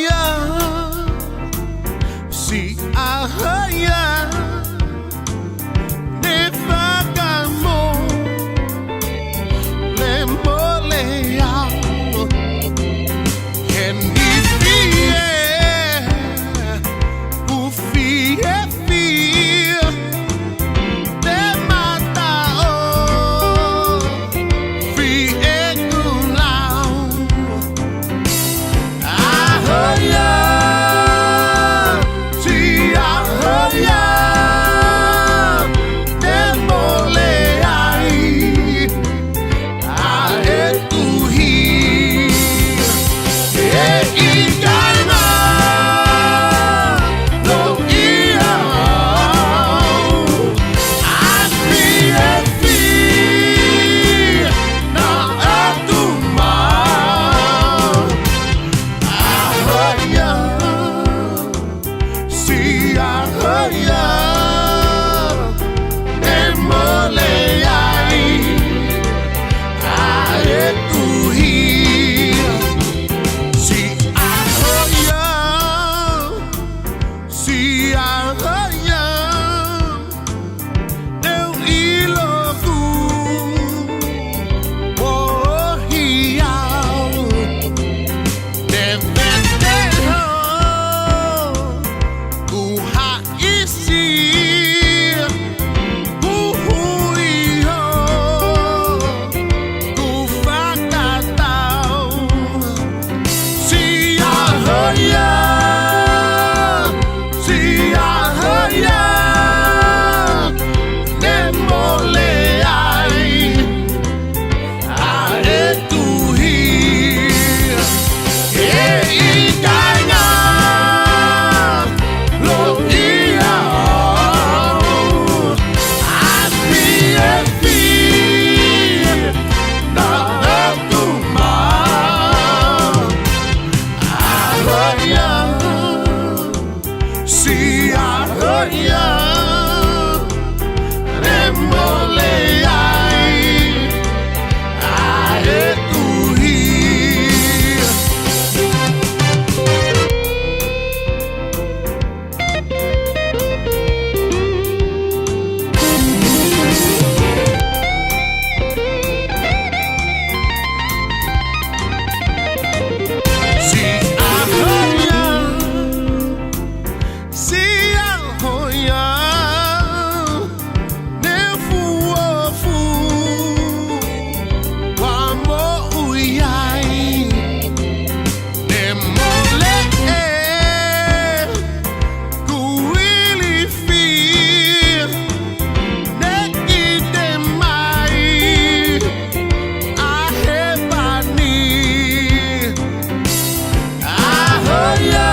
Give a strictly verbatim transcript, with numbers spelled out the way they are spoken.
ia, siʻa ia, ne fakamolemole au. He niʻihi ē, ʻoku fiefia te mataʻofi ʻeku lau. ʻAho ia, siʻa ia, te mole ai ʻa ʻeku hia. ʻE ʻikai ngalo ia au, ʻa fiefia naʻa ku maʻu. ʻAho ia, siʻa ia, ne mole ai ʻa ʻeku hia. Siʻa ia, siʻa ia, ne u ʻilo ʻoku moʻui au. Ne vete hau, kuo haʻisia, kuo hui hau, kuo fakatau. Siʻa ia, siʻa ia, ne mole ai ʻa ʻeku hia. ʻE ʻikai ngalo ia au, ʻa fiefia naʻa ku maʻu. ʻAho ia, siʻa ia, ne mole ai ʻa ʻeku hia. Siʻa ia, siʻa ia, ne fuofua moʻui ai. Ne mole ʻeku ilifia, ne kite mai ʻa hēvani. ʻAho ia,